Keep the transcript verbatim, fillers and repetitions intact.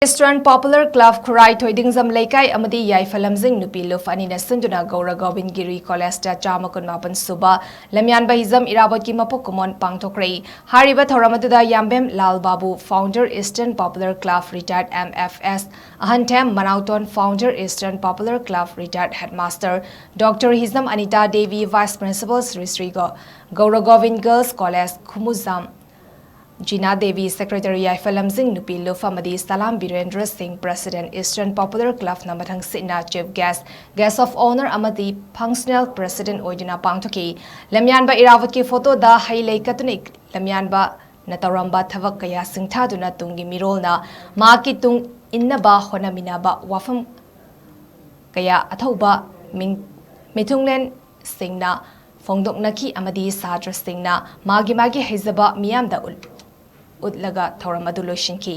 Eastern Popular Club ꯈꯨꯔꯥꯏ ꯊꯣꯏꯗꯤꯡꯖꯝ ꯂꯩꯀꯥꯏ ꯑꯃꯗꯤ ꯌꯥꯏꯐ ꯂꯝꯖꯤꯡ ꯅꯨꯄꯤ ꯂꯨꯞ ꯑꯅꯤꯅ ꯁꯤꯟꯗꯨꯅ ꯒꯧꯔ ꯒꯣꯕꯤꯟ ꯒꯤꯔꯤ ꯀꯣꯂꯦꯖꯇ ꯆꯥꯝꯃ ꯀꯨꯟꯃꯥꯄꯟ ꯁꯨꯕ ꯂꯝꯌꯥꯟꯕ ꯍꯤꯖꯝ ꯏꯔꯥꯕꯣꯠꯀꯤ ꯃꯄꯣꯛ ꯀꯨꯝꯑꯣꯟ ꯄꯥꯡꯊꯣꯛꯈ꯭ꯔꯦ꯫ ꯍꯥꯏꯔꯤꯕ ꯊꯧꯔꯝ ꯑꯗꯨꯗ Yambem Lal Babu, founder Eastern Popular Club retired M F S, Ahanthem Manaoton, founder Eastern Popular Club retired headmaster, Doctor Hijam Anita Devi, vice principal Shri Shri ꯒꯣ-, Gour Gobin Girls College Khumujam, Jina Devi, secretary Yaipha ꯂꯝꯖꯤꯡ ꯅꯨꯄꯤ ꯂꯨꯞ ꯑꯃꯗꯤ ꯁꯂꯥꯝ ꯕꯤꯔꯦꯟꯗ꯭ꯔ ꯁꯤꯡ, president Eastern Popular Clubꯅ ꯃꯊꯪ ꯁꯤꯠꯅ chief guest, guest of honour ꯑꯃꯗꯤ functional president ꯑꯣꯏꯗꯨꯅ ꯄꯥꯡꯊꯣꯛꯈꯤ꯫ ꯂꯝꯌꯥꯟꯕ ꯏꯔꯥꯕꯣꯠꯀꯤ ꯐꯣꯇꯣꯗ ꯍꯩ ꯂꯩ ꯀꯠꯇꯨꯅ ꯂꯝꯌꯥꯟꯕꯅ ꯇꯧꯔꯝꯕ ꯊꯕꯛ ꯀꯌꯥ ꯁꯤꯡꯊꯥꯗꯨꯅ ꯇꯨꯡꯒꯤ ꯃꯤꯔꯣꯜꯅ ꯃꯍꯥꯛꯀꯤ ꯇꯨꯡ ꯏꯟꯅꯕ ꯍꯣꯠꯅꯃꯤꯟꯅꯕ ꯋꯥꯐꯝ ꯀꯌꯥ ꯑꯊꯧꯕ ꯃꯤꯡ-, ꯃꯤꯊꯨꯡꯂꯦꯟꯁꯤꯡꯅ ꯐꯣꯡꯗꯣꯛꯅꯈꯤ ꯑꯃꯗꯤ ꯁꯥꯇ꯭ꯔꯁꯤꯡꯅ ꯃꯥꯒꯤ ꯃꯥꯒꯤ ꯍꯩꯖꯕ ꯃꯤꯌꯥꯝꯗ ꯎꯠ-, ꯎꯠꯂꯒ ꯊꯧꯔꯝ ꯑꯗꯨ ꯂꯣꯏꯁꯤꯟꯈꯤ꯫